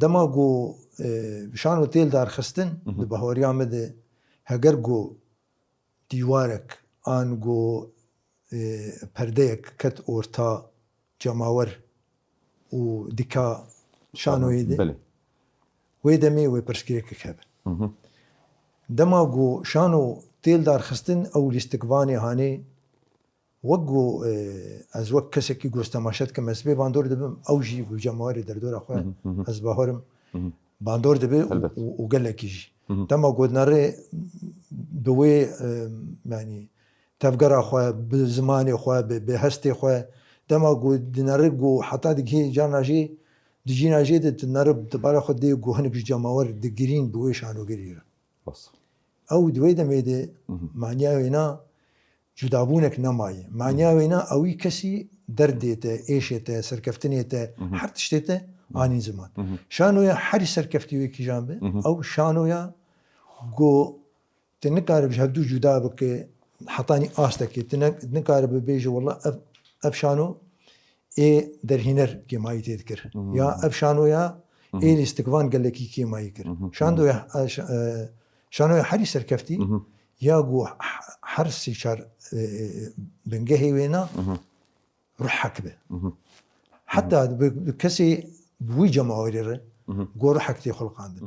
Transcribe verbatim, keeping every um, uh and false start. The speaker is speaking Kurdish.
Dema ku e, şano têl darxistin, di bahoriya me de heger ku dîwarek an ku e, perdeyek ket orta cemawer û dika şanoyê de, Belê. wê demê wê pirsgirêkek hebe. Dema ku şano têl darxistin, ew lîstikvanê hanê, wek ku e, ez wek kesekî ku ez temaşe dikim, ez pê bandor dibim, ew jî bi cemawerê derdora xwe, ez bawerim, bandor dibe û, Elbet. û, û gelekî jî. Dema ku dinere bi wê e, yanî tevgera xwe, bi zimanê xwe, bi, bi hestê xwe, dema ku dinere ku heta digihê carna jê, di cîna jê de dinere di bala xwe dê ku hinek ji cemawer digirîn bi wê şanogerî re. Rast. Ew di wê demê de maniya wêna cudabûnek nemaye. Maniya wêna ewî kesî derdê te, êşê te, serkeftinê te, her tiştê te anîn ziman. Şanoya herî serkeftî wê kîjan be, ew şanoya ku tu nikaribî ji hevdû cuda bike, hetanî astekê, tu ne-, nikaribî bêjî, "Wela ev, ev şano ê derhîner kêmayî tê dikir." Ya ev şanoya ê lîstikvan gelekî kêmayî kir. Şandoya, e, ş-, e, şanoya herî serkeftî, ya ku h-, her sî çar e, e, bingehê wêna ruhek be. Heta bi, bi kesê bi wî cemawerê re ku ruhek tê xulqandin.